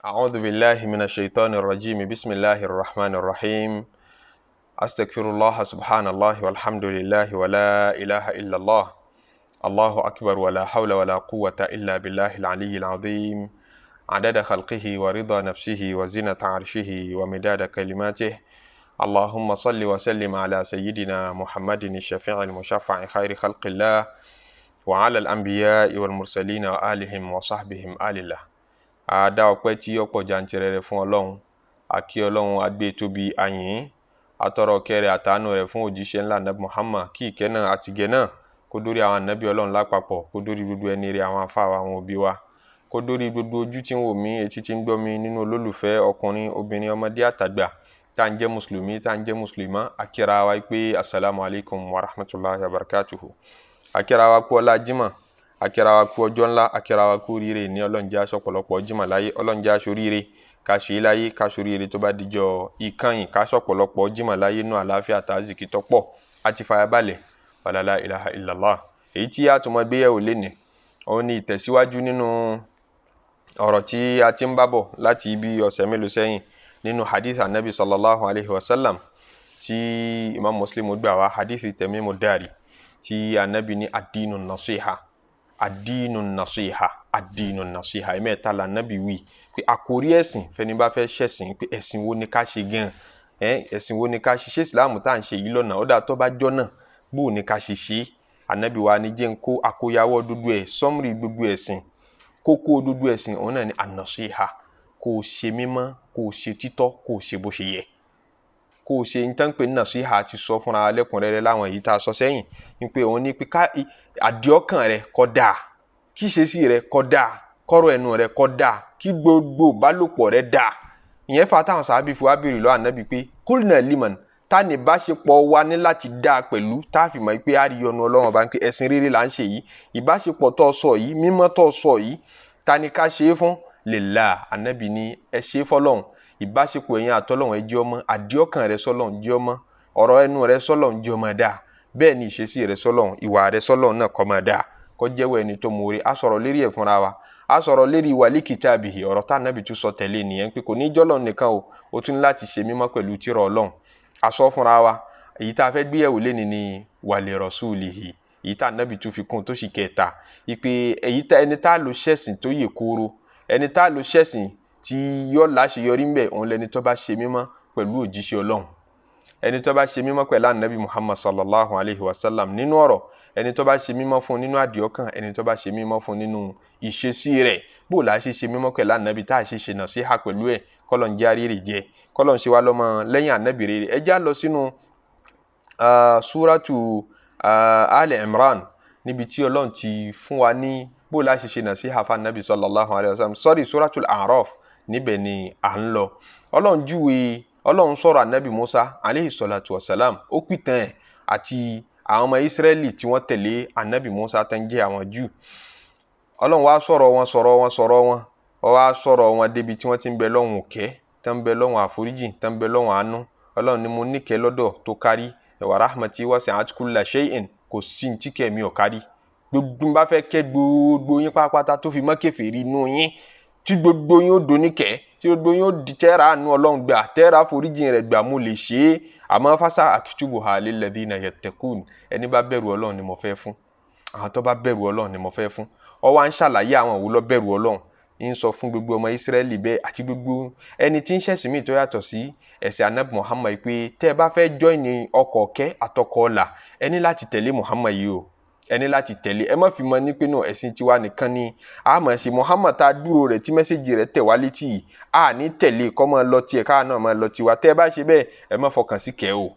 أعوذ بالله من الشيطان الرجيم. بسم الله الرحمن الرحيم. أستغفر الله، سبحان الله والحمد لله ولا إله إلا الله، الله أكبر، ولا حول ولا قوة إلا بالله العلي العظيم، عدد خلقه ورضا نفسه وزنة عرشه ومداد كلماته. اللهم صل وسلم على سيدنا محمد الشفيع المشفع خير خلق الله، وعلى الأنبياء والمرسلين وآلهم وصحبهم آل الله. A dá ọpẹ́ tí ó pọ̀ jantirẹrẹ fún Ọlọ́run. A kí Ọlọ́run, agbé tóbi, àyìn atọrọ kẹrẹ àtàánú rẹ̀ fún òjíṣẹ́ ńlá Nabi Muhammad. Kí ìkẹ́ náà àtìgẹ́ náà kó dórí àwọn ànábì Ọlọ́run lápapọ̀, kó dórí gbogbo ẹni rẹ̀, àwọn afáwa, àwọn òbí wa, kó dórí gbogbo ojú tí ń wò mí, etí tí ń gbọ́ mi nínú olólùfẹ́, ọkùnrin, obìnrin, ọmọdé àtàgbà, tá à ń jẹ́ mùsùlùmí, tá à ń jẹ́ mùsùlùmá. Akíra wa pé asalaamu alaykum wa rahmatulahi wa barakatuhu. Akíra wa kú ọlá jimá, akíra wa kú ọjọ́ ńlá, akíra wa kú oríire ní. Ọlọ́run jẹ́ aṣọ ọ̀pọ̀lọpọ̀ jimá láyé. Ọlọ́run jẹ́ aṣọ oríire ká ṣe é láyé, ká ṣe oríire tó bá dijọ́ ìkànnì, ká ṣe ọ̀pọ̀lọpọ̀ jimá láyé nù àlàáfíà tàzíkì tọ́pọ̀ àti fàyàbalẹ̀. Wàlálà ilaha illallah. Èyí tí a tún máa gbéyẹ̀wò lénìí, òun ni ìtẹ̀síwájú nínú ọ̀rọ̀ tí a ti ń bá bọ̀ láti ibi ọ̀sẹ̀ mélòó sẹ́yìn nínú hadith anabi sallallahu alayhi wa sallam tí Imam Muslim gbà wá, hadith Tamimu Dari, tí anabi ní ad-dinu nasiha, ad-dinu nasiha, ad-dinu nasiha. Ẹ̀mẹ́ta la anabi wí pé àkórí ẹ̀sìn fẹ́ni bá fẹ́ ṣẹ̀sìn, pé ẹ̀sìn wo ni ká ṣe gan, ẹ̀sìn wo ni ká ṣe? Ṣé ìsìláàmù tá à ń ṣe yìí lọ́nà ó dà tó bá jọ́ náà, bó ni ká ṣe ṣe? Anabi wa ni jẹ́ ń kó àkóyawọ́ dúdú ẹ̀, sọ́mùrì gbogbo ẹ̀sìn, kókó dúdú ẹ̀sìn, òun náà ni an-nasiha. Kó o ṣe mímọ́, kó o ṣe títọ́, kó o ṣe bó ṣe yẹ, kó o ṣe nǹkan pé nasiha. Ti sọ fúnra lẹ́kùnrẹ́rẹ́ láwọn èyí tá a sọ sẹ́yìn ní pé òun ní pé ká àdìọ́kàn rẹ kó dáa, kí ìṣesí rẹ kó dáa, kọ́rọ̀ ẹnu rẹ kó dáa, kí gbogbo ìbálòpọ̀ rẹ dáa. Ìyẹn fa táwọn sàábì fi wá béèrè lọ́wọ́ ànábì pé kulna liman, tá ní ìbáṣepọ̀ wa ní láti dáa pẹ̀lú tá a fi mọ̀ pé a rí ọ̀nà Ọlọ́run ọba, pé ẹ̀sìn rere là ń ṣe yìí, ìbáṣepọ̀ tó sọ yìí, mímọ́ tó sọ yìí, ta ni ká ṣe é fún? Lillah. Ànábì ní ẹ ṣe é fọlọ́run. Ìbáṣepọ̀ ẹ̀yin àtọ́lọ́run ẹ jẹ́ ọmọ, àdìọ́kàn rẹ sọ́lọ́run jẹ́ ọmọ, ọ̀rọ̀ ẹnu rẹ sọ́lọ́run jẹ́ ọmọ dáa, bẹ́ẹ̀ ni ìṣesí rẹ sọ́lọ́run, ìwà rẹ sọ́lọ́run náà kó máa dáa, kó jẹ́wọ́ ẹni tó mọ̀ọ́rẹ́. A sọ̀rọ̀ lérí ẹ̀ fúnra wa, a sọ̀rọ̀ lérí wàlí kìtàbìhì. Ọ̀rọ̀ tá ànábì tún sọ tẹ̀lé nìyẹn pé kò ní jọ́lọ́run nìkan o, ó tún láti ṣe mímọ́ pẹ̀lú tírà Ọlọ́run. A sọ fúnra wa, èyí tá a fẹ́ gbéyẹ̀wò léni ni wàlí rasulihi, èyí tá ànábì tún fi kún tó sì kẹta, ìpè èyí tá ẹni tá lò ṣẹ̀sìn tó yè kóró, ẹni tá lò ṣẹ̀sìn tí yọ láṣeyọrí ń bẹ, òun lẹni tó bá ṣe mímọ́ pẹ̀lú òjíṣẹ́ Ọlọ́run, ẹni tó bá ṣe mímọ́ pẹ̀lú ànábì Muhammad sallallahu alayhi wa sallam nínú ọ̀rọ̀, ẹni tó bá ṣe mímọ́ fún nínú àdìọ́kàn, ẹni tó bá ṣe mímọ́ fún nínú ìṣesí rẹ̀. Bó la ṣe ṣe mímọ́ pẹ̀lú ànábì tá a ṣe ṣe nasiha pẹ̀lú ẹ̀, kọ́lọ̀ ń jẹ́ àríyìn jẹ́, kọ́lọ̀ ń ṣe wá lọ́mọ lẹ́yìn ànábì rere. Ẹ já lọ sínú súrátù Ali Imran, níbi tí Ọlọ́run ti fún wa ní bó la ṣe ṣe nasiha fún ànábì sallallahu alayhi wa sallam. Sorry, súrátù A'raf, níbẹ̀ ni à ń lọ. Ọlọ́run júwe, Ọlọ́run sọ̀rọ̀ ànábì Musa aleyhi salatu wa salam, ó pìtàn ẹ̀ àti àwọn ọmọ Ísírẹ́lì tí wọ́n tẹ̀lé ànábì Musa tán jẹ́ àwọn Júù. Ọlọ́run wá sọ̀rọ̀ wọn, sọ̀rọ̀ wọn, sọ̀rọ̀ wọn, ó wá sọ̀rọ̀ wọn débi tí wọ́n ti ń bẹ lọ́hùn òkẹ́, tán ń bẹ lọ́hùn àforíjì, tán ń bẹ lọ́hùn àánú. Ọlọ́run ni mo níkẹ́ lọ́dọ̀ tó kárí, wa rahmati wasi'at kulla shay'in, kò sí ní tí kẹ́ mi ò kárí. Gbogbo bá fẹ́ kẹ́ gbogbo yín pátápátá tó fi mọ́ kèfèrí nú yín, tí gbogbo yín ó doníkẹ́, tí gbogbo yín ó di tẹ́ra àánú Ọlọ́run gbà, tẹ́ra àforíjìn rẹ̀ gbà, mo lè ṣe é. Àmọ́ fasa aktubuha lilladhina yattaqun, ẹni bá bẹ̀rù Ọlọ́run ni mo fẹ́ fún, àwọn tó bá bẹ̀rù Ọlọ́run ni mo fẹ́ fún. Ó wá ń ṣàlàyé àwọn wo ló bẹ̀rù Ọlọ́run, ń sọ fún gbogbo ọmọ Ísírẹ́lì bẹ́ẹ̀ àti gbogbo ẹni tí ń ṣẹ̀sìn míì tó yàtọ̀ sí ẹ̀sìn anabi Muhammad pé tẹ́ ẹ bá fẹ́ join ọkọ̀ ọ̀kẹ́ àtọkọ̀ ọ̀la, ẹ ní láti tẹ̀lé Muhammad yìí o, ẹ ní láti tẹ̀lé. Ẹ má fi mọ ní pé náà ẹ̀sìn tiwa nìkan ni a mọ̀ sí. Muhammad tá a dúró rẹ̀ tí mẹ́sẹ̀gì rẹ̀ tẹ̀ wá létí yìí, a ní tẹ̀lé kọ́ máa lọ tiẹ̀, káà náà máa lọ tiwa. Tẹ́ ẹ bá ṣe bẹ́ẹ̀, ẹ má fọkàn sí kẹ́ o.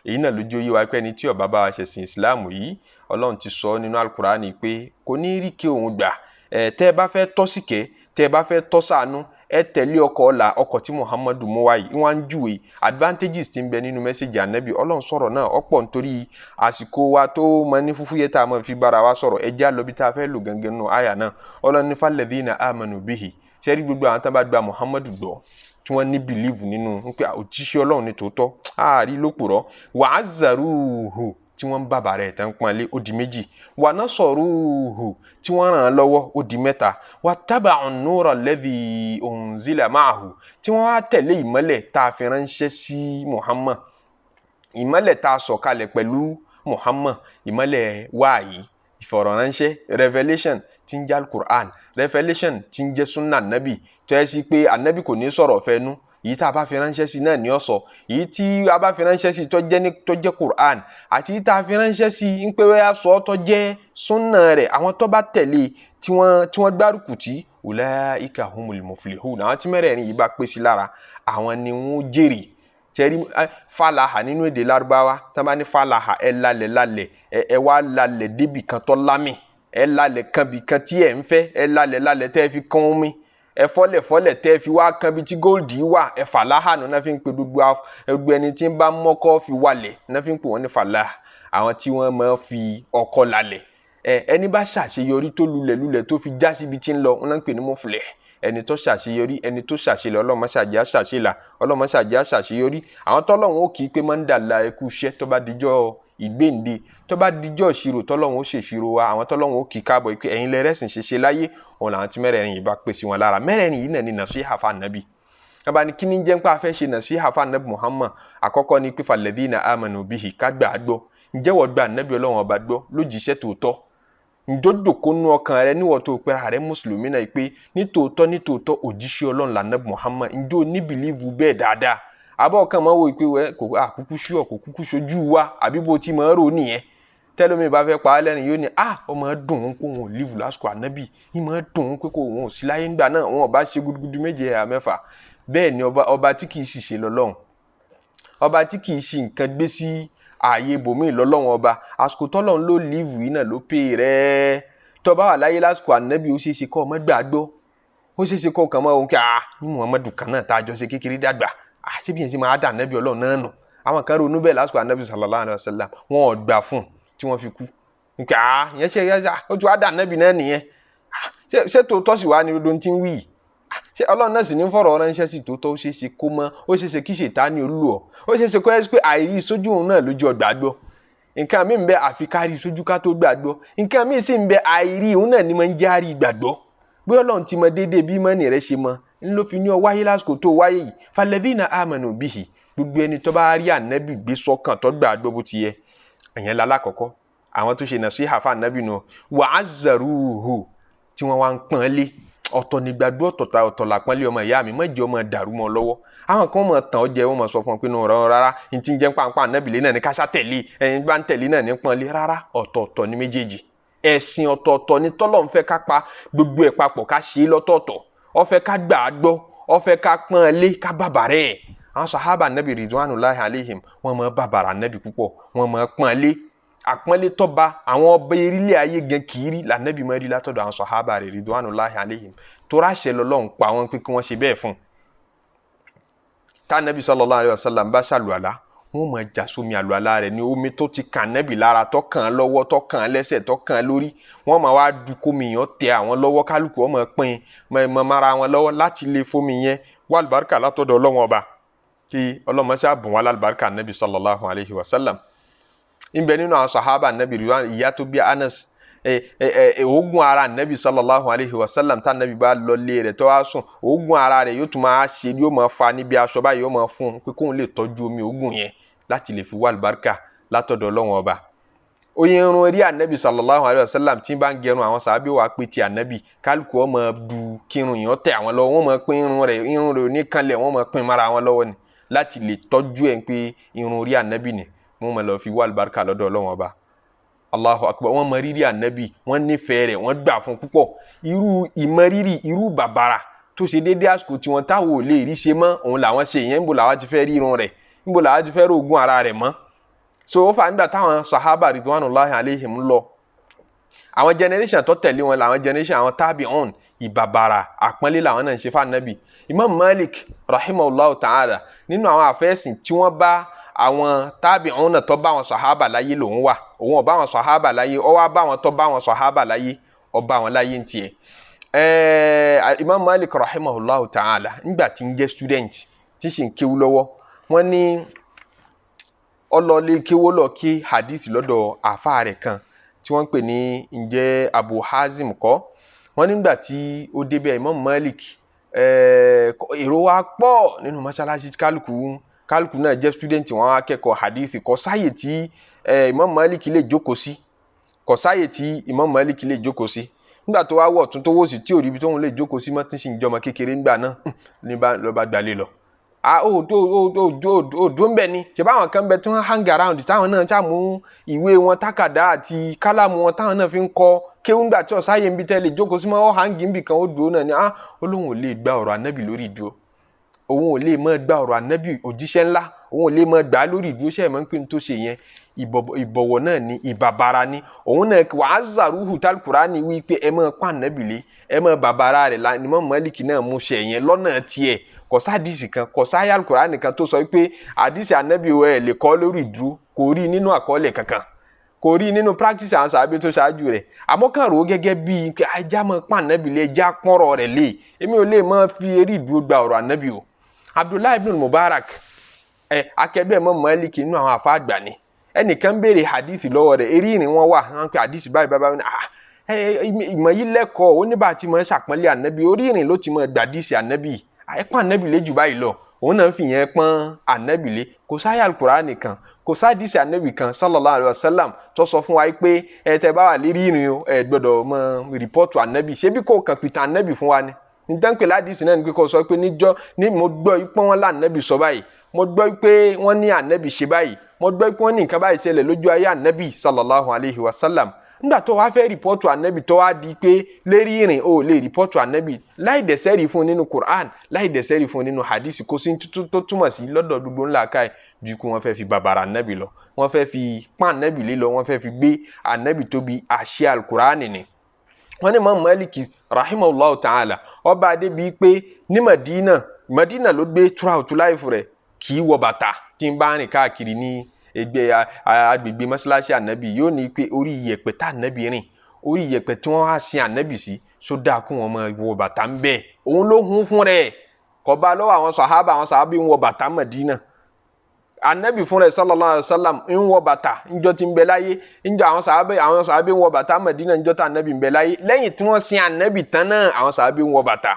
Èyí náà lójú yé wa pé ẹni tí ó bá bá wa ṣẹ̀sìn ìsìláàmù yìí, Ọlọ́run ti sọ nínú Al-Qur'ani pé kò ní rí kí òun gbà. Tẹ́ ẹ bá fẹ́ tọ́ sí kẹ́, tẹ́ ẹ bá fẹ́ tọ́ sànú, ẹ tẹ̀lé ọkọ̀ ọ̀la, ọkọ̀ tí Muhammadu mú wá yìí. Wọ́n á ń júwe advantages tí ń bẹ nínú mẹ́sẹ̀gì ànábì. Ọlọ́run sọ̀rọ̀ náà ọ̀pọ̀ nítorí àsìkò wa tó mọ ní fúfú yẹ tá a máa fi bára wa sọ̀rọ̀. Ẹ já lọ bí tá a fẹ́ lò gangan nù àyà náà. Ọlọ́run ní falladhina amanu bihi, sẹ́rí gbogbo àwọn tó bá gba Muhammadu gbọ́, tí wọ́n ní believe nínú pé òjíṣẹ́ Ọlọ́run ní tòótọ́, àárí ló purọ́, wa azzaruhu, tí wọ́n ń bàbà rẹ̀ tán pọ́nlé, ó di méjì. Wa nasaruhu, tí wọ́n ràn án lọ́wọ́, ó di mẹ́ta. Wa taba'u an-nura alladhi unzila ma'ahu, tí wọ́n á tẹ̀lé ìmọ́lẹ̀ tá a fi ránṣẹ́ sí Muhammad, ìmọ́lẹ̀ tá a sọ̀kalẹ̀ pẹ̀lú Muhammad, ìmọ́lẹ̀ wáyé, ìfọ̀rọ̀ránṣẹ́, revelation tí ń jẹ́ al-Qur'an, revelation tí ń jẹ́ sunna nabi, tó yẹ sí pé anabi kò ní sọ̀rọ̀ fẹ́nu, èyí tá a bá fi ránṣẹ́ sí náà ní ó sọ, èyí tí a bá fi ránṣẹ́ sí tó jẹ́ Qur'an, àti èyí tá a fi ránṣẹ́ sí ń pé wẹ́ẹ́ sọ tó jẹ́ sunna rẹ̀, àwọn tó bá tẹ̀lé tí wọ́n gbárùkù tí ulaika humul muflihun, àwọn tí mẹ́rẹ̀ẹ̀rin yìí bá pè sí lára àwọn ni wọ́n jèrè. Sẹ́rí falaha nínú èdè Lárúbáwá, tí wọ́n bá ní falaha, ẹ lálẹ̀ lálẹ̀, ẹ wá lálẹ̀ débì kan tó lámì, ẹ lálẹ̀ kan bì kan tí ẹ ń fẹ́, ẹ lálẹ̀ lálẹ̀ tẹ́ ẹ fi kán omi, ẹ fọ́lẹ̀ fọ́lẹ̀ tẹ́ ẹ fi wá kan bí tí góòlì wà, ẹ fàláhà nù náà fi ń pe gbogbo ẹni tí ń bá mọ́kọ́ fi wálẹ̀ náà fi ń pè wọ́n ní fàláhà, àwọn tí wọ́n máa fi ọkọ́ lálẹ̀. Ẹni bá ṣàṣeyọrí tó lulẹ̀ lulẹ̀ tó fi já síbi tí ń lọ, wọ́n náà ń pè ní mọ́fìlẹ̀. Ẹni tó ṣàṣeyọrí, ẹni tó ṣàṣelẹ̀, Ọlọ́run ṣàjẹ́ àṣàṣelà, Ọlọ́run ṣàjẹ́ àṣàṣeyọrí. Àwọn tọ́lọ́run ó kì í pé máa ń dàla ẹkú iṣẹ́ tó bá dijọ́ ìgbéǹde, tó bá dijọ́ ìṣirò tọ́lọ́run ó ṣèṣirò wa, àwọn tọ́lọ́run ó kì í káàbọ̀ pé ẹ̀yin lẹ́rẹ́sìn ṣeṣe láyé, òun làwọn tí mẹ́rẹ̀ẹ̀rin yìí bá pè sí wọn lára. Mẹ́rẹ̀ẹ̀rin yìí náà ni nàṣíhà fún ànábì. Bàbá ní kí ni jẹ́ ń pa afẹ́ ṣe nàṣíhà fún ànábì Muhammad? Àkọ́kọ́ ni pé falladhina amanu bihi, ká gbà á gbọ́. Ǹjẹ́ wọ́n gba ànábì Ọlọ́run ọba gbọ́ lójíṣẹ́ tòótọ́? Ǹjọ́ nú ọkàn rẹ níwọ̀ tó pé ààrẹ mùsùlùmí náà pé nítòótọ́ nítòótọ́ òjíṣẹ́ Ọlọ́run lànàbì Muhammad, ǹjọ́ ní bìlíìfù bẹ́ẹ̀ dáadáa? Àbọ̀ kan máa wò pé kò àkúkú ṣúọ̀, kò kúkú ṣojú wa, àbí bó ti máa rò nìyẹn. Tẹ́lómi bá fẹ́ pa á lẹ́rìn yóò ní ọmọ dùn ún kó wọn ò líìfù lásìkò ànábì, yìí máa dùn ún pé kó wọn ò sí láyé ńgbà náà, wọn ò bá ṣe gudugudu méje ẹ̀yà mẹ́fà. Bẹ́ẹ̀ ni ọba tí kìí ṣìṣe lọ́lọ́run, ọba tí kìí ṣì nǹkan gbé sí ààyè ibòmíì lọ́lọ́run ọba. Àsìkò tọ́lọ́run ló líìfù yìí náà ló pè rẹ́. Tó bá wà láyé lásìkò ànábì, ó ṣeé ṣe kọ́ ọmọ gbàgbọ́, ó ṣeé ṣe kọ́ ọkàn mọ́ òun kí ní Muhammadu kan náà tá a jọ ṣe kékeré dàgbà, ṣé bí yẹn ṣe máa dà ànábì Ọlọ́run náà nù. Àwọn kan ronú bẹ́ẹ̀ lásìkò ànábì sallallahu alaihi wasallam, wọn ò gbà fún tí wọ́n fi kú. Nǹkan ìyẹn ṣe ó ti wá dà ànábì náà nìyẹn. Ṣé tòótọ́ sì wá ní odò tí ń wí yìí? Ṣé Ọlọ́run náà sì ní fọ̀rọ̀ ránṣẹ́ sí tòótọ́? Ó ṣeé ṣe kó mọ́, ó ṣeé ṣe kí Ṣètánì olú ọ̀, ó ṣeé ṣe kó ẹ́ pé àìrí sójú òun náà lójú ọgbà gbọ́. Nǹkan mi ń bẹ àfi kárí sójú ká tó gbàgbọ́, nǹkan mi sì ń bẹ àìrí òun náà ni máa ń jẹ́ àrí gbàgbọ́. Bí Ọlọ́run ti mọ déédéé bí mọ́nì rẹ̀ ṣe mọ, ń ló fi ní ọ wáyé lásìkò tó wáyé yìí. Falladhina amanu bihi, gbogbo ẹni tó bá rí ànábì gbé sọ́kàn tó gbàgbọ́ bó ti yẹ, ìyẹn lálákọ̀ọ́kọ́ àwọn tó ṣe nàṣíhà fún ànábì nù. Wa azzaruhu, tí wọ́n wá ń pọ́n lé. Ọ̀tọ̀ nígbàgbọ́, ọ̀tọ̀ làpọ́nlé. Ọmọ ìyá mi, má jẹ́ ọmọ dàrú mọ́ lọ́wọ́. Àwọn kan mọ̀ tàn ọ́ jẹ, wọ́n mọ̀ sọ fún ọ pé nù rọrùn rárá, ní ti ń jẹ́ pàǹpà ànábì lé náà ní kásá tẹ̀lé, ẹni bá ń tẹ̀lé náà ní pọ́nlé rárá. Ọ̀tọ̀ọ̀tọ̀ ní méjèèjì, ẹ̀sìn ọ̀tọ̀ọ̀tọ̀ ní tọ́lọ́run fẹ́ ká pa gbogbo ẹ̀ papọ̀, ká ṣe é lọ́tọ̀ọ̀tọ̀. Ó fẹ́ ká gbà á gbọ́, ó fẹ́ ká pọ́n lé, ká bàbàrẹ̀ ẹ̀. Àwọn sàhábà ànábì ridwanullahi alaihim, wọ́n mọ̀ bàbàrà ànábì púpọ̀, wọ́n mọ̀ pọ́n lé. Àpọ́nlé tọ́ba àwọn ọba erílẹ̀ ayé gan kìírí lànàbì máa rí látọ̀dọ̀ àwọn sàhábà rẹ̀ ridwanullahi alaihim, torí àṣẹ lọ́lọ́run pa wọ́n pé kí wọ́n ṣe bẹ́ẹ̀ fún un. Tánàbì sallallahu alaihi wasallam bá ṣàlùwàlá, wọ́n máa jà sómi àlùwàlá rẹ̀ ní omi tó ti kàn nẹ́bì lára, tó kàn án lọ́wọ́, tó kàn án lẹ́sẹ̀, tó kàn án lórí. Wọ́n máa wá du kómi yẹn tẹ àwọn lọ́wọ́, kálukú wọ́n máa pín mọ́ mara wọn lọ́wọ́ láti lè fomi yẹn wá àlùbáríkà látọ̀dọ̀ Ọlọ́run ọba, kí Ọlọ́run ṣáà bùn wá lálùbáríkà nẹ́bì sallallahu alaihi wasallam. Nbẹ nínú àwọn sahaba nabi ridwan, ìyá tó bí Anas, oògùn ara nabi sallallahu alayhi wa sallam, tá nabi bá lọ lé rẹ̀ tó wá sùn, oògùn ara rẹ̀ yóò tún máa ṣe, yóò máa fa níbi aṣọ báyìí, yóò máa fún un pé kóun lè tọ́jú omi oògùn yẹn láti lè fi wá àlùbáríkà látọ̀dọ̀ Ọlọ́run ọba. Oyin irun rí anabi sallallahu alayhi wa sallam tí bá ń gẹrun, àwọn sàábé wa pé ti anabi, kálukú ó máa du kírun yẹn tẹ àwọn lọ́wọ́, wọ́n máa pín irun rẹ̀, irun rẹ̀ oníkanlẹ̀ wọ́n máa pín mara wọn lọ́wọ́ ni láti lè tọ́jú ẹ̀ pé irun rí anabi ni wọ́n máa lọ fi wá àlùbáríkà lọ́dọ̀ Ọlọ́run ọba. Allahu akbar. Wọ́n mọ rírì ànábì, wọ́n nífẹ̀ẹ́ rẹ̀, wọ́n gbà fún púpọ̀. Irú ìmọrírì, irú bàbàrà tó ṣe déédéé àsìkò tí wọ́n táwọn ò lè rí ṣe mọ́, òun làwọn ṣe ìyẹn. Níbo làwọn ti fẹ́ rí irun rẹ̀? Níbo làwọn ti fẹ́ rògùn ara rẹ̀ mọ́? So ó fà nígbà táwọn sahaba ridwanullahi alaihim lọ, àwọn generation tó tẹ̀lé wọn làwọn generation àwọn tabi'un, ìbàbàrà àpọ́nlé làwọn náà ń ṣe fún ànábì. Imam Malik rahimahullahu ta'ala, nínú àwọn àfẹ́sìn tí wọ́n bá àwọn tabi'un náà tó bá wọn sàhábà láyé lòun wà, òun ò bá wọn sàhábà láyé, ó wá bá wọn tó bá wọn sàhábà láyé, ó bá wọn láyé ń tiẹ̀. Imam Malik rahimahullahu ta'ala, nígbà tí ń jẹ́ student tí sì ń kéwú lọ́wọ́, wọ́n ní Ọlọ́ọ̀lẹ́ kéwó lọ kí hadith lọ́dọ̀ àfa rẹ̀ kan tí wọ́n ń pè ní ǹjẹ́ Abu Hazim kọ́. Wọ́n nígbà tí ó débẹ̀ Imam Malik, èrò wa pọ̀ nínú mọ́ṣáláṣí, kálukú náà jẹ́ student, wọn á kẹ́kọ̀ọ́ hadith. Kò sáyè tí Imam Malik lè jókòó sí, kò sáyè tí Imam Malik lè jókòó sí. Nígbà tó wá wọ̀ tún tó wò sí tí ò rí ibi tóun lè jókòó sí mọ́, tí sì ń jọmọ kékeré ńgbà náà ní lọ́ba gbalé lọ. Ó dún bẹ́ẹ̀ ni ṣe báwọn kan bẹ tí wọ́n hang around, táwọn náà ṣàmú ìwé wọn, tákàdá àti kálámù wọn, táwọn náà fi ń kọ kéwú. Ńgbà tí ọ̀sáyé ń bi tẹ́lẹ̀ jókòó sí mọ́, ọ́ hang ń bì kan, ó dúró náà ni. Ó lóun ò lè gba ọ̀rọ̀ ànábì lórí ìdúró, òun ò lè máa gba ọ̀rọ̀ ànábì òjíṣẹ́ ńlá, òun ò lè máa gbà á lórí ìdúró. Ṣe é mọ̀ pé n tó ṣe yẹn ìbọ̀wọ̀ náà ni, ìbàbàrà ni. Òun náà wàá zàrúhù tálkùránì wí pé ẹ máa pa ànábì lé, ẹ máa bàbàrà rẹ̀ la ni Imam Malik náà mú ṣe yẹn lọ́nà tiẹ̀. Kò sádìsì kan, kò sáyà Al-Kùránì kan tó sọ pé àdìsì ànábì ẹ lè kọ́ lórí ìdúró. Kò rí nínú àkọọ́lẹ̀ kankan, kò rí nínú practice àwọn sàábé tó ṣáájú rẹ̀. Àmọ́ kàn rò ó gẹ́gẹ́ bíi pé ajá máa pa ànábì lé, ẹja pọ́nrọ̀ rẹ̀ lé, èmi ò lè máa fi eré ìdúró gba ọ̀rọ̀ ànábì o. Abdullahi ibn Mubarak, akẹgbẹ́ Imam Malik nínú àwọn àfa àgbà ni. Ẹnìkan béèrè hadith lọ́wọ́ rẹ̀, eré ìrìn wọn wà, wọn pe hadith báyìí báyìí báyìí. Ìmọ̀ yìí lẹ́kọ̀ọ́ oníbà tí mo ń ṣàpọ́nlé ànábì, orí ìrìn ló ti mọ̀ gbàdísì ànábì, ẹ pọ́n ànábì lé jù báyìí lọ. Òun náà fi yẹn pọ́n ànábì lé. Kò sáyà Al-Kùránì kan, kò sádìsì ànábì kan sallallahu alaihi wasallam tó sọ fún wa pé ẹ tẹ bá wà lérí ìrìn o, ẹ gbọ́dọ̀ mọ rìpọ́tù ànábì. Ṣebí kò kàn pìtàn ànábì fún wa ni? Nítorí ládìsì náà ni pé kò sọ pé níjọ́ ní mo gbọ́ pé wọ́n lá ànábì sọ báyìí, mo gbọ́ pé wọ́n ní ànábì ṣe báyìí, mo gbọ́ pé wọ́n ní nǹkan báyìí ṣẹlẹ̀ lójú ayé ànábì sallallahu alaihi wasallam. Nígbà tó wá fẹ́ rìpọ́tù ànábì, tó wá di pé lérí ìrìn ó lè rìpọ́tù ànábì láì dẹ̀sẹ́rì fún nínú Qur'an, láì dẹ̀sẹ́rì fún nínú hadith, kò sí tó túmọ̀ sí lọ́dọ̀ gbogbo ńlá káì ju kí wọ́n fẹ́ fi bàbàrà ànábì lọ, wọ́n fẹ́ fi pọ́n ànábì lé lọ, wọ́n fẹ́ fi gbé ànábì tóbi. Àṣẹ al-Qur'an ni. Wọ́n ní Imam Malik rahimahullahu ta'ala, ọba adébíyí pé ní Madina, Madina ló gbé throughout life rẹ̀, kì í wọ bàtà. Tí ń bá rìn káàkiri ní ẹgbẹ́ agbègbè mọ́ṣáláṣí ànábì, yóò ní pé orí iyẹ̀pẹ̀ tá ànábì rìn, orí iyẹ̀pẹ̀ tí wọ́n á sin ànábì sí, sódà kó wọn máa wọ bàtà ń bẹ́ẹ̀. Òun ló hun fún rẹ̀, kò bá lọ́wọ́ àwọn sàhábà. Àwọn sàhábà ń wọ bàtà Mádínà, ànábì fún rẹ̀ sallallahu alaihi wasallam ń wọ bàtà ńjọ́ tí ń bẹ láyé, ńjọ́ àwọn sàhábà ń wọ bàtà Mádínà ńjọ́ tí ànábì ń bẹ láyé. Lẹ́yìn tí wọ́n sin ànábì tán náà, àwọn sàhábà ń wọ bàtà.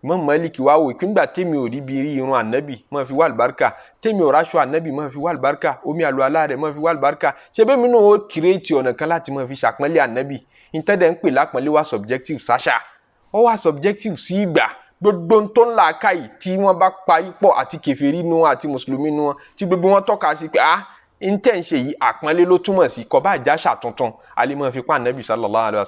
Imam Malik wá wò ìpínlẹ̀ tèmi ò rí bí rí irun ànábì máa fi wá àlùbáríkà, tèmi ò ráṣọ ànábì máa fi wá àlùbáríkà, omi àlùalá rẹ̀ máa fi wá àlùbáríkà, ṣé bẹ́ẹ̀ mi náà ó create ọ̀nà kan láti máa fi ṣàpọ́nlé ànábì? Ìtẹ́dẹ̀ ń pè lápọ́nlé wá subjective sáṣà, ó wá subjective sí ìgbà gbogbo tó ń là káyì tí wọ́n bá parí pọ̀, àti kèfèrí nu wọn àti mùsùlùmí nu wọn, tí gbogbo wọn tọ́ka sí pé ah, ntẹ́ ń ṣe yìí àpọ́nlé ló túmọ̀ sí, kò bá àjàṣà tuntun alẹ́ máa fi pa ànábì sallallahu alaihi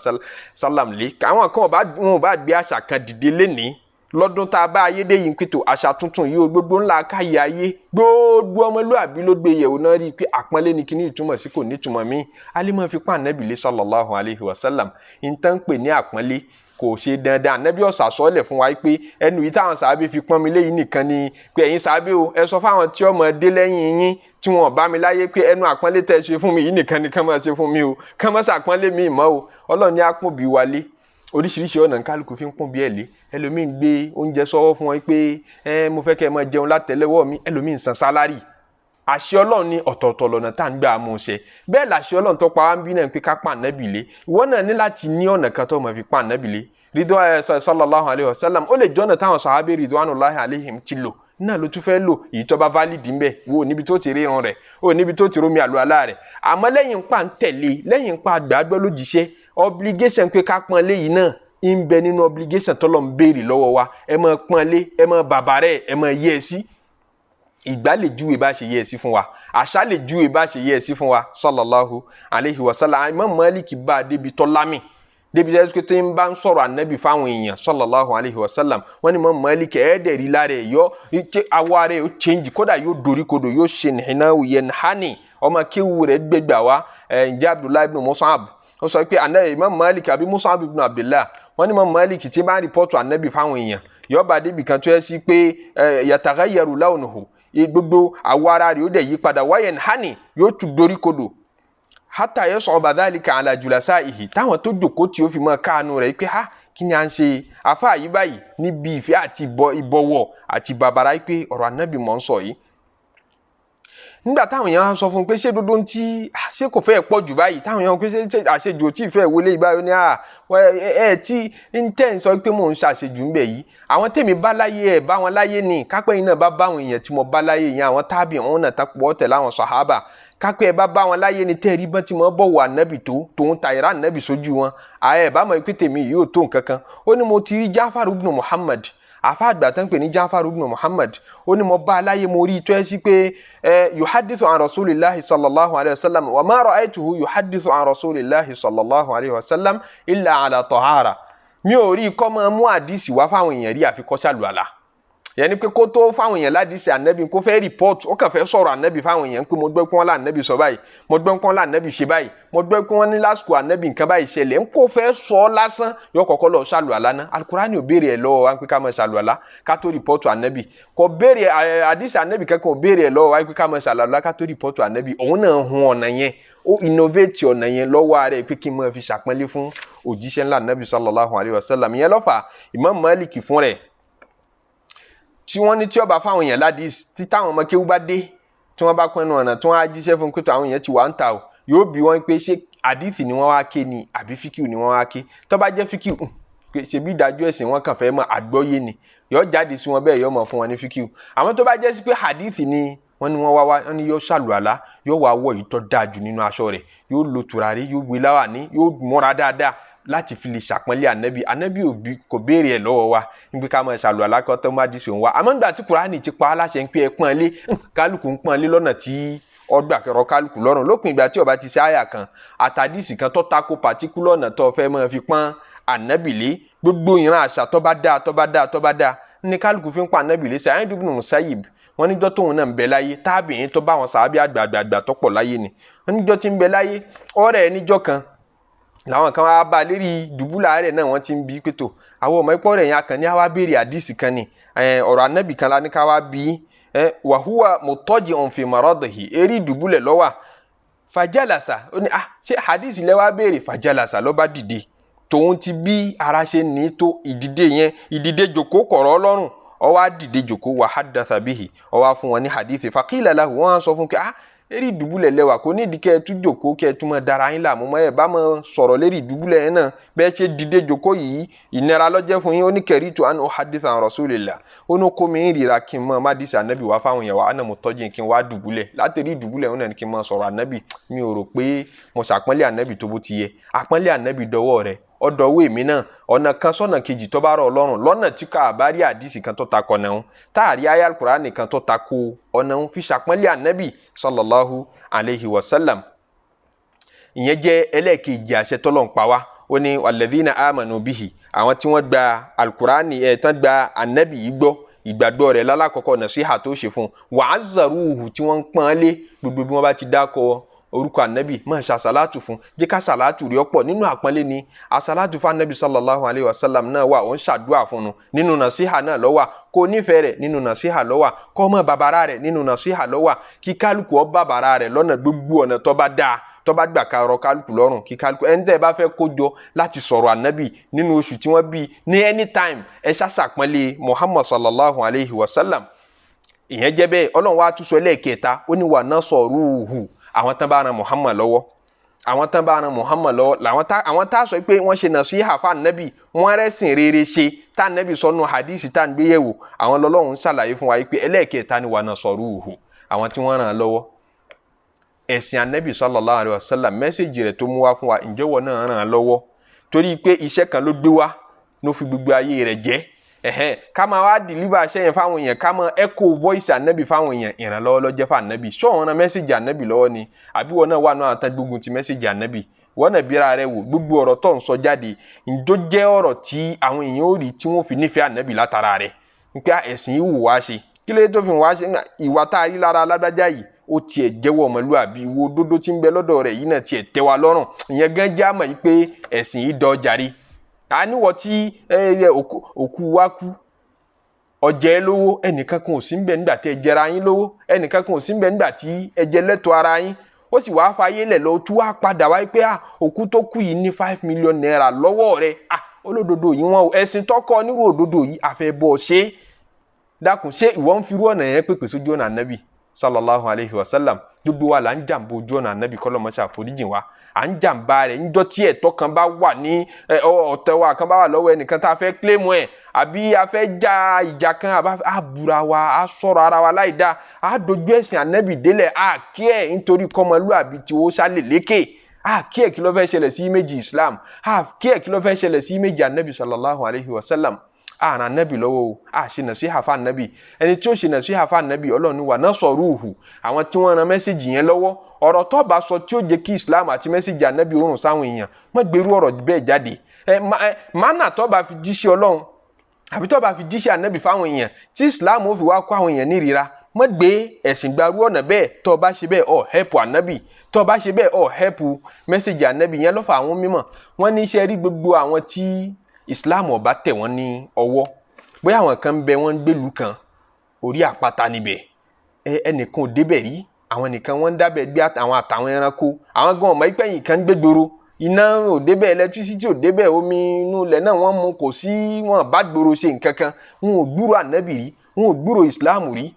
wasallam lé. Àwọn kan wọn ò bá gbé àṣà kan dìde lénìí lọ́dún tá a bá ayé dé yìí ń pètò àṣà tuntun yìí o, gbogbo ńlá káyé ayé, gbogbo ọmọlúàbí ló gbé yẹ̀wò náà rí i pé àpọ́nlé ni kíní ìtumọ̀ sí, kò ní ìtumọ̀ míì. Alẹ́ máa fi pa ànábì lé sallallahu alaihi wasallam. Ìtàn pè ní àpọ́nlé kò ṣe dandan. Ànábì ọ̀sà sọ́ọ̀lẹ̀ fún wa pé ẹnu yìí táwọn sàábé fi pọ́n mi léyìí nìkan ni pé ẹ̀yin sàábé o, ẹ sọ fáwọn tí ọmọ dé lẹ́yìn yín tí wọn bá mi láyé pé ẹnu àpọ́nlé tẹ́ ṣe fún mi yìí nìkan ni kán máa ṣe fún mi o, kán máa ṣàpọ́nlé mi mọ́ o. Ọlọ́run ní á pọ́n bí wa lé. Oríṣiríṣi ọ̀nà kálukú fi ń pọ́n bí ẹ̀ lé. Ẹlòmíín gbé oúnjẹ sọ́wọ́ fún wọn pé ẹ mo fẹ́ kẹ́ ẹ máa jẹun látẹ́lẹwọ́ mi. Ẹlòmíín san salary. Àṣẹ Ọlọ́run ní ọ̀tọ̀ọ̀tọ̀ lọ́nà tá à ń gbà mú un ṣe. Bẹ́ẹ̀ làṣẹ Ọlọ́run tó pa wá ń bí náà pé ká pa ànábì lé. Ìwọ náà ní láti ní ọ̀nà kan tó máa fi pa ànábì lé ridwan sallallahu alayhi wa sallam. Ó lè jọ́nà táwọn sàhábé ridwanullahi alayhim ti lò náà ló tún fẹ́ lò, èyí tó bá valid ń bẹ̀ wo níbi tó ti rí irun rẹ̀ o, níbi tó ti rómi àlùalá rẹ̀. Àmọ́ lẹ́yìn pa ń tẹ̀lé, lẹ́yìn pa àgbàgbọ́ lójíṣẹ́, obligation pé ká pọ́n léyìí náà ń bẹ nínú obligation tọ́lọ̀ ń béèrè lọ́wọ́ wa. Ẹ máa pọ́n lé, ẹ máa bàbá rẹ̀, ẹ máa yẹ ẹ sí. Ìgbà lè júwe bá ṣe yẹ ẹ sí fún wa, àṣà lè júwe bá ṣe yẹ ẹ sí fún wa sallallahu alayhi wa sallam. Imam Malik bá a débi tọ́lámì, débi tẹ́ pé tó ń bá ń sọ̀rọ̀ ànábì fáwọn èèyàn sallallahu alayhi wa sallam, wọ́n ní Imam Malik ẹ̀ẹ́dẹ̀ rí lára ẹ̀ yọ awọ ara ẹ̀ ó change, kódà yóò dorí kodò, yóò ṣe nìhínà yẹn hání. Ọmọ kéwu rẹ̀ gbégbà wá ẹ̀ ǹjẹ́ Abdullahi ibn Mus'ab, ó sọ pé ànábì Imam Malik àbí Mus'ab ibn Abdullah, wọ́n ní Imam Malik tí bá ń report ànábì fáwọn èèyàn, yọba débi kan tó yẹ sí pé yataghayyaru lawnuhu, gbogbo àwọ̀ ara rẹ̀ ó dẹ̀ yí padà, wáyẹn hání, yóò tún dorí kodò, hata yas'uba dhalika ala julasaihi, táwọn tó jòkó tí ó fi máa káànú rẹ̀ pé ha, kí ni à ń ṣe àfa yìí báyìí níbi ìfẹ́ àti ìbọ̀wọ̀ àti bàbàrà pé ọ̀rọ̀ ànábì mọ̀ ń sọ yìí. Nígbà táwọn èèyàn sọ fún un pé ṣé dodo tí ṣé kò fẹ́ pọ̀ jù báyìí, táwọn èèyàn pé ṣé àṣejù ò tí ì fẹ́ wọlé ìbáyọ ní à ẹ tí ń tẹ̀ ń sọ pé mò ń ṣàṣejù ń bẹ̀ yìí, àwọn tèmi bá láyé ẹ̀ bá wọn láyé ni, kápẹ́ yìí náà bá bá àwọn èèyàn tí mo bá láyé yẹn, àwọn tábì ọ̀hún náà tapọ̀ tẹ̀ láwọn sàhábà, kápẹ́ ẹ bá bá wọn láyé ni tẹ́ẹ̀rí bọ́n tí mo bọ̀wọ̀ ànábì tó tòun ta ìrá ànábì sójú wọn, ààyè bá mọ̀ pé tèmi yìí ò tó nǹkan kan. Ó ní mo ti rí Jáfàrú ibn Muhammad, àfa àgbà tán pè ní Jáfàrú ibn Muhammad, ó ní mo bá aláyé mo rí tó ẹ sí pé ẹ yuhadithu an rasulillahi sallallahu alayhi wa sallam wa ma ra'aytuhu yuhadithu an rasulillahi sallallahu alayhi wa sallam illa ala tahara. Mi ò rí kọ́ máa mú àdìsí wá fáwọn èèyàn rí àfi kó ṣàlùwàlá. Yẹni pé kó tó fáwọn èèyàn ládìsí ànábì, kó fẹ́ rìpọ́ọ̀tù, ó kàn fẹ́ sọ̀rọ̀ ànábì fáwọn èèyàn pé mo gbọ́ pé wọ́n lá ànábì sọ báyìí, mo gbọ́ pé wọ́n lá ànábì ṣe báyìí, mo gbọ́ pé wọ́n ní lásìkò ànábì nǹkan báyìí ṣẹlẹ̀, ń kó fẹ́ sọ ọ́ lásán, yóò kọ́kọ́ lọ ṣàlùwàlá ná. Alukurani ò béèrè ẹ̀ lọ́wọ́ wa pé ká máa ṣàlùwàlá ká tó rìpọ́ọ̀tù ànábì, kò béèrè àdìsí ànábì kankan ò béèrè ẹ̀ lọ́wọ́ wa pé ká máa ṣàlùwàlá ká tó rìpọ́ọ̀tù ànábì. Òun náà hun ọ̀nà yẹn, ó innovate ọ̀nà yẹn lọ́wọ́ ara ẹ̀ pé kí n máa fi ṣàpọ́nlé fún òjíṣẹ́ ńlá ànábì sallallahu alayhi wa sallam. Ìyẹn ló fà Imam Malik fún rẹ̀ tí wọ́n ní tí ó bá fáwọn èèyàn ládìs, tí táwọn ọmọ kéwú bá dé tí wọ́n bá pẹ́nu ọ̀nà tí wọ́n á jíṣẹ́ fún pé àwọn èèyàn ti wà ń ta o, yóò bí wọ́n pé ṣé àdìsí ni wọ́n wá ké ni àbí fíkìú ni wọ́n wá ké. Tó bá jẹ́ fíkìú, ṣebí ìdájọ́ ẹ̀sìn wọn kàn fẹ́ mọ̀ àgbọ́yé ni, yóò jáde sí wọn bẹ́ẹ̀, yóò mọ̀ fún wọn ní fíkìú. Àmọ́ tó bá jẹ́ sí pé àdìsí ni wọ́n ní wọ́n wá wá, wọ́n ní yóò ṣàlùwàlá, yóò wá wọ̀ yìí tó dáa jù nínú aṣọ rẹ̀, yóò lo tùràrí, yóò gbé láwàní, yóò múra dáadáa láti fi lè ṣàpọ́nlé ànábì. Ànábì òbí kò béèrè ẹ̀ lọ́wọ́ wa níbi ká máa ṣàlùwàlá kọ́ tó má dìsò wa. Àmọ́ nígbà tí Kùránì ti pa á láṣẹ ń pé ẹ pọ́n lé, kálukú ń pọ́n lé lọ́nà tí ọgbà kẹrọ kálukú lọ́rùn, lópin ìgbà tí ó bá ti ṣe àyà kan àtàdísì kan tó tako pàtíkúlọ̀ ọ̀nà tó fẹ́ máa fi pọ́n ànábì lé, gbogbo ìran àṣà tó bá dáa tó bá dáa tó bá dáa ní kálukú fi ń pa ànábì lé. Sa'id ibn Musayyib, wọ́n níjọ́ tóun náà ń bẹ láyé, tábìyìn tó bá wọn sàábì àgbààgbà tó pọ̀ láyé ni, wọ́n níjọ́ tí ń bẹ láyé, ọ̀rẹ́ níjọ́ kan làwọn kan wá bá lérí dùbúlà rẹ̀ náà, wọ́n ti ń bi pé tó àwọn ọmọ ipò rẹ̀ yẹn akàn ní àwa béèrè àdìsí kan ni, ọ̀rọ̀ ànábì kan la ní ká wá bí wa huwa mutaji'un fi maradihi, eré dùbúlẹ̀ lọ́wà. Fajalasa, ó ní ah ṣé àdìsí lẹ́ wá béèrè? Fajalasa, ló bá dìde, tòun ti bí ara ṣe ní tó ìdìde yẹn, ìdìde jòkó kọ̀rọ̀ ọlọ́run, ó wá dìde jòkó, wa haddatha bihi, ó wá fún wọn ní àdìsí. Faqila lahu, wọ́n á sọ fún pé ah eré ìdùbúlẹ̀ lẹ́wà, kò nídìí kẹ́ ẹ tún jòkó kẹ́ ẹ tún mọ dara yín láàmú mọ́, ẹ bá mọ sọ̀rọ̀ lérí ìdùbúlẹ̀ yẹn náà, bẹ́ẹ̀ ṣe dìde jòkó yìí ìnira lọ́jẹ́ fún yín. Ó ní karitu an uhaditha an rasulillah, ó ní kó mi ń rira kí n mọ má dìsí ànábì wá fáwọn yẹn wá, àná mo tọ́jú kí n wá dùbúlẹ̀ láti rí ìdùbúlẹ̀ ó náà ní kí n mọ sọ̀rọ̀ ànábì. Mi ò rò pé mo ṣàpọ́nlé ànábì tó bó ti yẹ, àpọ́nlé ànábì dọwọ́ rẹ̀, ọ̀dọ̀ èmi náà ọ̀nà kan sọ́nà kejì tó bá rọ̀ Ọlọ́run lọ́nà tí ká bá rí àdìsí kan tó takò ọ̀nà òun, tá a rí àyá Al-Qur'ani kan tó takò ọ̀nà òun, fi ṣàpọ́nlé ànábì sallallahu alayhi wa sallam. Ìyẹn jẹ́ ẹlẹ́ẹ̀kejì àṣẹ tọ́lọ̀ ń pa wá. Ó ní walladhina amanu bihi, àwọn tí wọ́n gba Al-Qur'ani ẹ̀ tán gba ànábì yìí gbọ́, ìgbàgbọ́ rẹ̀ lálákọ̀ọ́kọ́ nasiha tó ṣe fún un, wa azzaruhu, tí wọ́n ń pọ́n lé gbogbo bí wọ́n bá ti dákọ̀ orúkọ ànábì, máa ṣe àsàlátù fún, jẹ́ ká sàlátù rí ọ̀pọ̀ nínú àpọ́nlé ni àsàlátù fún ànábì sallallahu alayhi wa sallam náà wà, ó ń ṣàdúrà fún un nínú nàṣíhà náà ló wà, kó nífẹ̀ẹ́ rẹ̀ nínú nàṣíhà ló wà, kó mọ̀ bàbàrà rẹ̀ nínú nàṣíhà ló wà, kí kálukú ó bàbàrà rẹ̀ lọ́nà gbogbo ọ̀nà tó bá dáa, tó bá gbà ká rọ kálukú lọ́rùn, kí kálukú ẹni tẹ́ ẹ bá fẹ́ kó jọ láti sọ̀rọ̀ ànábì nínú oṣù tí wọ́n bí ní anytime, ẹ ṣàṣàpọ́nlé Muhammad sallallahu alayhi wa sallam. Ìyẹn jẹ́ bẹ́ẹ̀. Ọlọ́run wa tún sọ ẹlẹ́ẹ̀kẹta, ó ní wa nasaruhu, àwọn tán bá ran Muhammad lọ́wọ́, àwọn tán bá ran Muhammad lọ́wọ́ làwọn tá àwọn tá sọ pé wọ́n ṣe nàṣíhà fún ànábì, wọ́n rẹ́sìn rere ṣe tá ànábì sọnù hadisi tá à ń gbé yẹ̀wò, àwọn lọ́lọ́run ń ṣàlàyé fún wa pé ẹlẹ́ẹ̀kẹta ni wa nasaruhu, àwọn tí wọ́n ràn án lọ́wọ́. Ẹ̀sìn ànábì sallallahu alaihi wasallam, mẹ́sẹ̀gì rẹ̀ tó mú wá fún wa, ǹjẹ́ wọ́n náà ràn án lọ́wọ́? Torí pé iṣẹ́ kan ló gbé wá ló fi gbogbo ayé rẹ̀ jẹ́. Ká máa wá deliver aṣẹ́ yẹn fáwọn èèyàn, ká máa echo voice ànábì fáwọn èèyàn, ìrànlọ́wọ́ ló jẹ́ fún ànábì. Sọ̀rọ̀ náà mẹ́sẹ̀gì ànábì lọ́wọ́ ni, àbí wọn náà wà náà àtàn gbógun ti mẹ́sẹ̀gì ànábì? Wọn náà bíra rẹ wò, gbogbo ọ̀rọ̀ tó ń sọ jáde ǹjọ́ jẹ́ ọ̀rọ̀ tí àwọn èèyàn ó rí tí wọ́n fi nífẹ̀ẹ́ ànábì látara rẹ̀, nípa ẹ̀sìn yìí wù wá ṣe, kí ló dé tó fi wá ṣe? Ìwà tá a rí lára alágbájá yìí ó tiẹ̀ jẹ́wọ́ ọmọlúwàbí, wo dódó tí ń bẹ lọ́dọ̀ rẹ̀ yìí náà tiẹ̀ tẹ́ wa lọ́rùn, ìyẹn gan já mọ̀ yìí pé ẹ̀sìn yìí dọ̀ jàre. Àníwọ̀ tí òkú wa kú ọjẹ́ lówó, ẹnìkan kan ò sí ń bẹ nígbà tí ẹ jẹra yín lówó, ẹnìkan kan ò sí ń bẹ nígbà tí ẹ jẹ lẹ́tọ̀ọ́ ara yín, ó sì wáá fayé lẹ̀ lọ, tú wá padà wáyé pé òkú tó kú yìí ní 5 million naira lọ́wọ́ rẹ̀. Olódodo yìí wọn ẹ̀sìn tọkọ nírú òdodo yìí àfẹ́bọ̀ ṣe. Dákun, ṣé ìwọ ń firú ọ̀nà yẹn pèpè sójú ọ̀nà ànábì? sallallahu alayhi wa sallam. Gbogbo wa là ń jàǹbá ojú ọ̀nà ànábì, kọ́lọ́ mọ́ṣá àforíjìn wa. À ń jàǹbá rẹ̀ níjọ́ tí ẹ̀tọ́ kan bá wà ní ọ̀tẹ̀ wa kan bá wà lọ́wọ́ ẹnìkan tá a fẹ́ kílẹ̀mù ẹ̀, àbí a fẹ́ ja ìjà kan, àbá a búra wa, a sọ̀rọ̀ ara wa láì dáa, a dojú ẹ̀sìn ànábì délẹ̀, a kí ẹ̀ nítorí kọ́mọlúàbí tí ó ṣálè lékè, a kí ẹ̀ kí ló fẹ́ ṣẹlẹ̀ sí méjì Islam, a kí ẹ̀ kí ló fẹ́ ṣẹlẹ̀ sí méjì ànábì sallallahu alayhi wa sallam. A ràn ànábì lọ́wọ́ o, a ṣe nàṣíhà fún ànábì. Ẹni tí ó ṣe nàṣíhà fún ànábì, Ọlọ́run wà náà sọ̀rọ̀ òhù àwọn tí wọ́n ran mẹ́sẹ̀gì yẹn lọ́wọ́. Ọ̀rọ̀ tó bá sọ tí ó jẹ́ kí Islam àti mẹ́sẹ̀gì ànábì òórùn sáwọn èèyàn, má gbèrú ọ̀rọ̀ bẹ́ẹ̀ jáde. Mánà tó bá fi jíṣẹ́ Ọlọ́run àbí tó bá fi jíṣẹ́ ànábì fáwọn èèyàn tí Islam ó fi wá kó àwọn èèyàn nírira, má gbé ẹ̀sìn gbarú ọ̀nà bẹ́ẹ̀. Tó bá ṣe bẹ́ẹ̀, ọ̀ hẹ́pù ànábì. Tó bá ṣe bẹ́ẹ̀, ọ̀ hẹ́pù mẹ́sẹ̀gì ànábì yẹn. Lọ́fà àwọn mímọ̀ wọ́n ní iṣẹ́ rí gbogbo àwọn tí Islam ó bá tẹ̀ wọ́n ní ọwọ́, bóyá àwọn kan ń bẹ, wọ́n ń gbèlú kan orí àpáta níbẹ̀, ẹnìkan ò débẹ̀ rí, àwọn nìkan wọ́n ń dábẹ̀ gbé àwọn àtàwọn ẹranko, àwọn gan ọmọ ìpẹ́yìn kan ń gbé gbòòrò, iná ò débẹ̀, ẹlẹtírísítì ò débẹ̀, omi inú ilẹ̀ náà wọ́n mu, kò sí, wọn bá gbòòrò ṣe nǹkan kan, wọn ò gbúrò ànábì rí, wọn ò gbúrò Islam rí.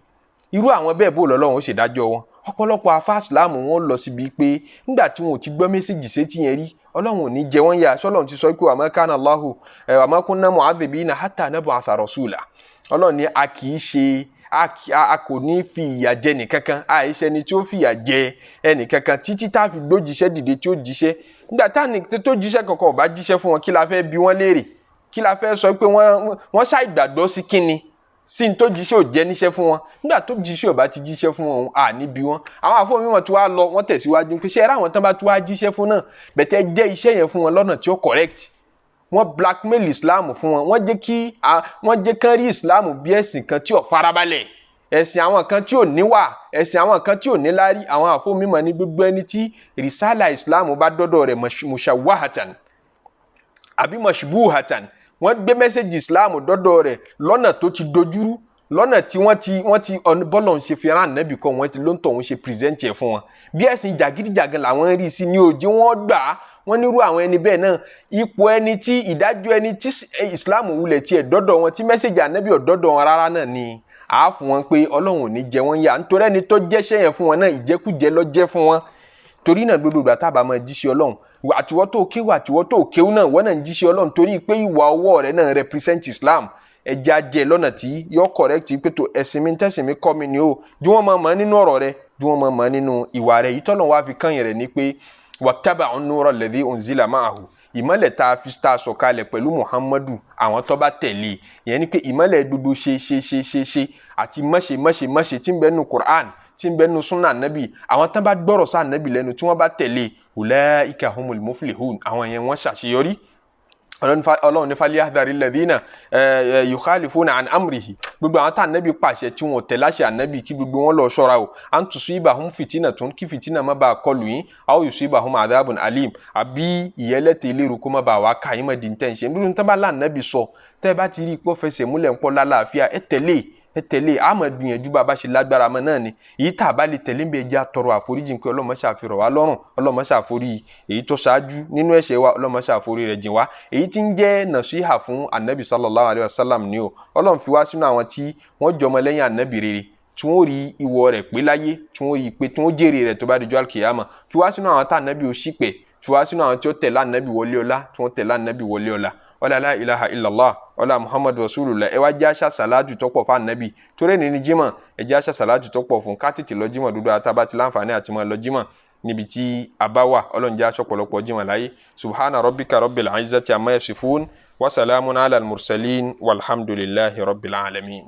Irú àwọn bẹ́ẹ̀ bó lọ́lọ́run ó ṣèdájọ́ wọn? Ọ̀pọ̀lọpọ̀ afá Islam wọn lọ síbi pé nígbà tí wọn ò ti gbọ́ mẹ́sẹ̀gì sétí yẹn rí, Ọlọ́run ò ní jẹ wọ́n yà. Sọlọ́run ti sọ pé wa ma kana Allahu wa ma kunna mu'adhibina hatta nab'atha rasula. Ọlọ́run ní a kì í ṣe, a kò ní fi ìyà jẹ nìkankan, àìṣe ẹni tí ó fi ìyà jẹ ẹnìkankan títí tá a fi gbójíṣẹ́ dìde tí ó jíṣẹ́. Nígbà táni tó jíṣẹ́ kankan ò bá jíṣẹ́ fún wọn, kí la fẹ́ bi wọ́n léèrè? Kí la fẹ́ sọ pé wọ́n ṣàìgbàgbọ́ sí kíni sí ní tó jíṣẹ́ ò jẹ́ níṣẹ́ fún wọn? Nígbà tó jíṣẹ́ ò bá ti jíṣẹ́ fún wọn, à níbi wọn. Àwọn àfọwọ́mí tí wàá lọ, wọ́n tẹ̀síwájú pé ṣé ẹ ráwọn tán bá tí wàá jíṣẹ́ fún náà, bẹ̀tẹ̀ jẹ́ iṣẹ́ yẹn fún wọn lọ́nà tí ó correct, wọ́n blackmail Islam fún wọn, wọ́n jẹ́ kí wọ́n jẹ́ kán rí Islam bí ẹ̀sìn kan tí ò farabalẹ̀, ẹ̀sìn àwọn kan tí ò níwà, ẹ̀sìn àwọn kan tí ò níláárí. Àwọn àfọwọ́mí ní gbogbo ẹni tí risala Islam bá dọ́dọ̀ rẹ̀ mushawahatan àbí mashbuhatan, wọ́n gbé mẹ́sẹ̀gì Islam dọ́dọ̀ rẹ̀ lọ́nà tó ti dojúrú, lọ́nà tí wọ́n ti bọ́lọ̀ ń ṣe fi rán ànábì kọ́, wọ́n ti ló ń tọ̀ ń ṣe pírẹsẹ̀ntì ẹ̀ fún wọn bí ẹ̀sìn jàgídíjàgan làwọn rí sí ní òjì wọ́n gbà á. Wọ́n nírú àwọn ẹni bẹ́ẹ̀ náà, ipò ẹni tí ìdájọ́ ẹni tí Islam wulẹ̀ tiẹ̀ dọ́dọ̀ wọn, tí mẹ́sẹ̀gì ànábì ò dọ́dọ̀ wọn rárá náà ni àá fún wọn pé Ọlọ́run ò ní jẹ wọ́n yà, nítorí ẹni tó jẹ́ṣẹ́ yẹn fún wọn náà ìjẹkújẹ ló jẹ́ fún wọn. Torí náà gbogbo ìgbà tá a bá máa jíṣẹ́ Ọlọ́run, àtiwọ́ tó kéwù àtiwọ́ tó kéwù náà, wọ́n náà ń jíṣẹ́ Ọlọ́run torí pé ìwà ọwọ́ rẹ̀ náà represent Islam. Ẹjẹ́ ajẹ́ lọ́nà tí yọ correct pé tó ẹ̀sìn mi tẹ̀sìn mi kọ́ mi ni o, ju wọ́n máa mọ̀ nínú ọ̀rọ̀ rẹ̀, ju wọ́n máa mọ̀ nínú ìwà rẹ̀. Yìí tọ́lọ̀ wá fi kàn yẹn rẹ̀ ni pé wattaba'u an-nura alladhi unzila ma'ahu, ìmọ̀lẹ̀ tá a fi tá a sọ̀kalẹ̀ pẹ̀lú Muhammadu, àwọn tó bá tẹ̀lé yẹn ni pé ìmọ̀lẹ̀ gbogbo ṣe ṣe ṣe ṣe ṣe àti mọ̀ṣe mọ̀ṣe mọ̀ṣe tí ń bẹ nínú Qur'an, tí ń bẹ nínú sunna nabi, àwọn tán bá gbọ́rọ̀ sá nabi lẹ́nu tí wọ́n bá tẹ̀lé, ulaika humul muflihun, àwọn yẹn wọ́n ṣàṣeyọrí. Ọlọ́run ní falyahdhari alladhina yukhalifuna an amrihi, gbogbo àwọn tá ànábì pàṣẹ tí wọn tẹ̀ láṣẹ ànábì, kí gbogbo wọn lọ ṣọ́ra o, an tusibahum fitinatun, kí fìtínà má bàa kọlù yín, aw yusibahum adhabun alim, àbí ìyẹlẹ́tẹ̀ ìlérò kó má bàa wá ká yín mọ̀ di ntẹ̀ ń ṣe. Nítorí tán bá lànàbì sọ, tẹ́ bá ti rí i pọ́ fẹsẹ̀ múlẹ̀ ń pọ́ lálàáfíà, ẹ tẹ̀lé, ẹ tẹ̀lé. A máa gbìyànjú bá a bá ṣe lágbára mọ́ náà ni. Èyí tá a bá lè tẹ̀lé ń bẹ, jẹ́ àtọrọ àforíjì pé Ọlọ́run má ṣàfihàn wá lọ́rùn, Ọlọ́run má ṣàforí èyí tó ṣáájú nínú ẹ̀ṣẹ̀ wa, Ọlọ́run má ṣàforí rẹ̀ jìn wá. Èyí tí ń jẹ́ nàṣíhà fún anabi sallallahu alayhi wa sallam ni o. Ọlọ́run fi wá sínú àwọn tí wọ́n jọmọ lẹ́yìn anabi rere, tí wọ́n rí ìwọ rẹ̀ pé láyé, tí wọ́n rí pé tí wọ́n jèrè rẹ̀ tó bá dijọ́ alkiyama. Fi wá sínú àwọn tá anabi ò ṣìpẹ̀, fi wá sínú àwọn tí ó tẹ̀lé anabi wọlé ọlá, tí wọ́n tẹ̀lé anabi wọlé ọlá. Ọlá la ilaha illallah, ọlá muhammadu rasulullah. Ẹ wá jẹ́ àṣà sàlájú tó pọ̀ fún anabi torí ẹni ní jímọ̀, ẹ jẹ́ àṣà sàlájú tó pọ̀ fún ká tètè lọ jímọ̀ dúdú àtàbà tí láǹfààní àti máa lọ jímọ̀ níbi tí a bá wà. Ọlọ́run jẹ́ aṣọ pọ̀lọpọ̀ jímọ̀ láyé. Subhana rabbika rabbil izzati amma yasifun wa salamun ala al-mursalin walhamdulillahi rabbil alamin.